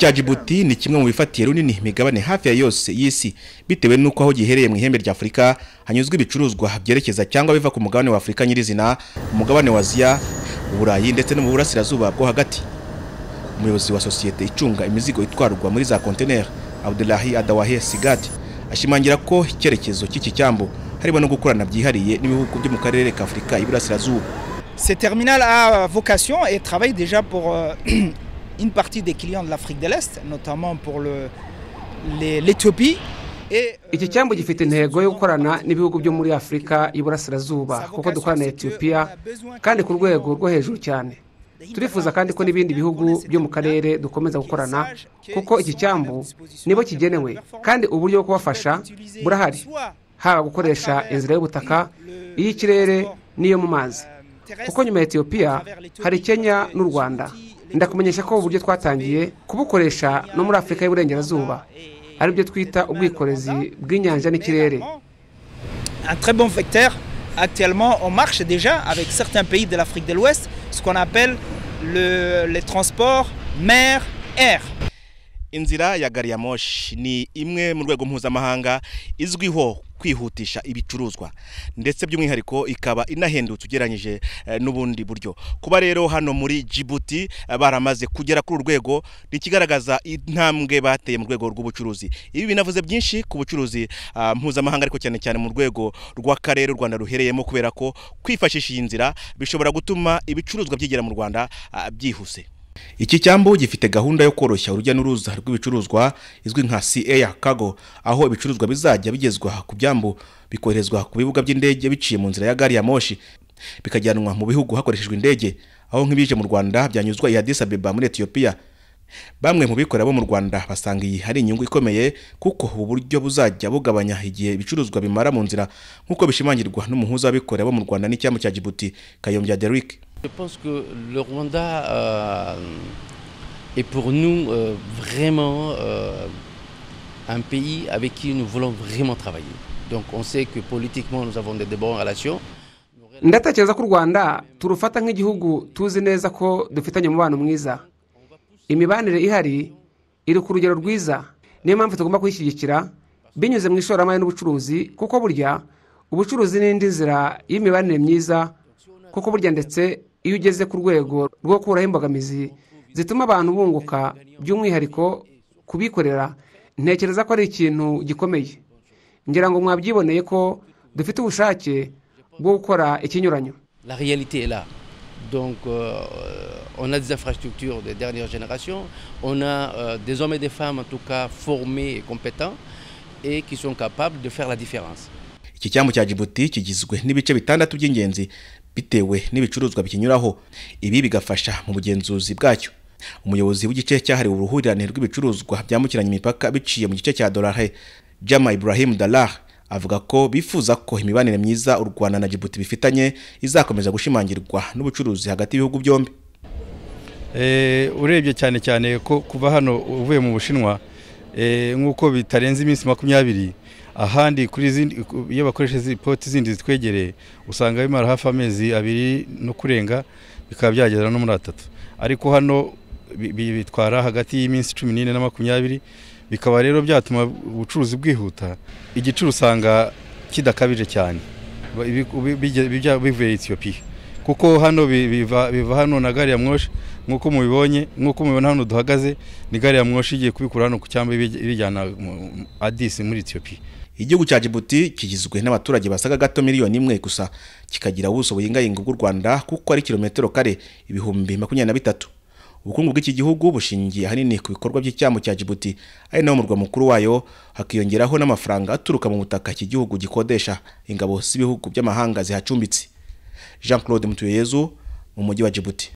Cya Djibouti ni kimwe mu bifatiye runini imigabane hafi ya yose y'isi, bitewe n'uko aho giherereye mu ihembe rya Afurika hanyuzwa ibicuruzwa byerekeza cyangwa biva ku mugabane wa Afurika nyirizina, umugabane wa Aziya, Uburayi ndetse no mu burasirazuba bwo hagati. Umuyobozi wa sosiyete icunga imizigo itwarwa muri za konteneri, Abdullahi Adawahe Sigati, ashimangira ko icyerekezo cy'iki cyambu harimo no gukorana byihariye n'ibihugu byo mu karere ka Afurika y'Iburasirazuba. Ce terminal a vocation et travaille déjà pour une partie des clients de l'Afrique de l'Est, notamment pour l'Éthiopie. Iki cyambu gifite intego yo gukorana n'ibihugu byo muri Afurika y'Iburasirazuba, kuko dukorana na Ethiopia kandi ku rwego rwo hejuru cyane. Turifuza kandi ko n'ibindi bihugu byo mu karere dukomeza gukorana, kuko iki cyambu nibo kigenewe kandi uburyo bwo kubafasha burahari, haba gukoresha inzira y'ubutaka, iy'ikirere n'iyo mu mazi, kuko nyuma ya Ethiopia hari Kenya n'u Rwanda. Ndakumenyesha ko uburyo twatangiye kubukoresha no muri Afurika y'Iburengerazuba, aribyo twita ubwikorezi bw'inyanja n'ikirere. Un très bon vecteur actuellement on marche déjà avec certains pays de l'Afrique de l'Ouest, ce qu'on appelle les transports mer-air. Inzira ya gari ya moshi ni imwe mu rwego mpuzamahanga izwiho kwihutisha ibicuruzwa, ndetse by'umwihariko ikaba inahendutse ugereranyije n'ubundi buryo. Kuba rero hano muri Djibouti baramaze kugera kuri urwego ni ikigaragaza intambwe bateye mu rwego rw'ubucuruzi. Ibi binavuze byinshi ku bucuruzi mpuzamahanga, ariko cyane cyane mu rwego rw'akarere u Rwanda ruhereyemo, kubera ko kwifashisha iyi nzira bishobora gutuma ibicuruzwa byigera mu Rwanda byihuse. Iki cyambu gifite gahunda yo koroshya urujya n'uruza rw'ibicuruzwa izwi nka Sea Air Cargo, aho ibicuruzwa bizajya bigezwa ku byambu bikoherezwa ku bibuga by'indege biciye mu nzira ya gari ya moshi, bikajyanwa mu bihugu hakoreshejwe indege, aho nk'ibije mu Rwanda byanyuzwa i Addis Abeba muri Ethiopia. Bamwe mu bikorera bo mu Rwanda basanga iyi hari inyungu ikomeye, kuko ubu buryo buzajya bugabanya igihe ibicuruzwa bimara mu nzira, nk'uko bishimangirwa n'umuhuza w'abikorera bo mu Rwanda n'icyambu cya Djibouti, Kayombya Derrick. Je pense que le Rwanda est pour nous vraiment un pays avec qui nous voulons vraiment travailler. Donc on sait que politiquement nous avons de bonnes relations. Ndatekereza ko u Rwanda turufata nk'igihugu tuzi neza ko dufitanye umubano mwiza. Imibanire ihari iri ku rugero rwiza, niyo mpamvu tugomba kuyishyigikira binyuze mu ishoramari n'ubucuruzi, kuko burya ubucuruzi n'indi nzira y'imibanire myiza, kuko burya ndetse iyo ugeze ku rwego rwo gukuraho imbogamizi zituma abantu bunguka, by'umwihariko kubikorera, ntekereza ko ari ikintu gikomeye. Ngira ngo mwabyiboneye ko dufite ubushake bwo gukora ikinyuranyo. La réalité est là. Donc on a des infrastructures de dernière génération, on a des hommes et des femmes en tout cas formés et compétents et qui sont capables de faire la différence. Iki cyambu cya Djibouti kigizwe n'ibice bitandatu by'ingenzi bitewe n'ibicuruzwa bikinyuraho, ibi bigafasha mu bugenzuzi bwacyo. Umuyobozi w'igice cyahariwe uruhurirane rw'ibicuruzwa byambukiranya imipaka biciye mu gice cya Dorare, Jama Ibrahim Dalah, avuga ko bifuza ko imibanire myiza u Rwanda na Djibouti bifitanye izakomeza gushimangirwa n'ubucuruzi hagati y'ibihugu byombi. Urebye cyane cyane ko kuva hano uvuye mu Bushinwa, nk'uko bitarenze iminsi 20, ahandi kuri izindi iyo bakoresha poti zindi zitwegereye usanga bimara hafi amezi 2 no kurenga, bikaba byagera no muri 3, ariko hano bitwara hagati y'iminsi 14 na 20, bikaba rero byatuma ubucuruzi bwihuta. Igiciro usanga kidakabije cyane bivuye Ethiopia, kuko hano biva hano na gari ya moshi, nk'uko mubibonye, nk'uko mubibona hano duhagaze ni gari ya moshi igiye kubikura hano ku cyambu ibijyana Addis muri Ethiopia. Igihugu cya Djibouti kigizwe n'abaturage basaga gato 1 miliyoni gusa, kikagira ubuso buyingayinga bw'u Rwanda, kuko ari kilometero kare 23,000. Ubukungu bw'iki gihugu bushingiye ahanini ku bikorwa by'icyambu cya Djibouti, ari nawo murwa mukuru wayo, hakiyongeraho n'amafaranga aturuka mu butaka iki gihugu gikodesha ingabo z'ibihugu by'amahanga zihacumbitse. Jean Claude Mutuyeyezu mu mujyi wa Djibouti.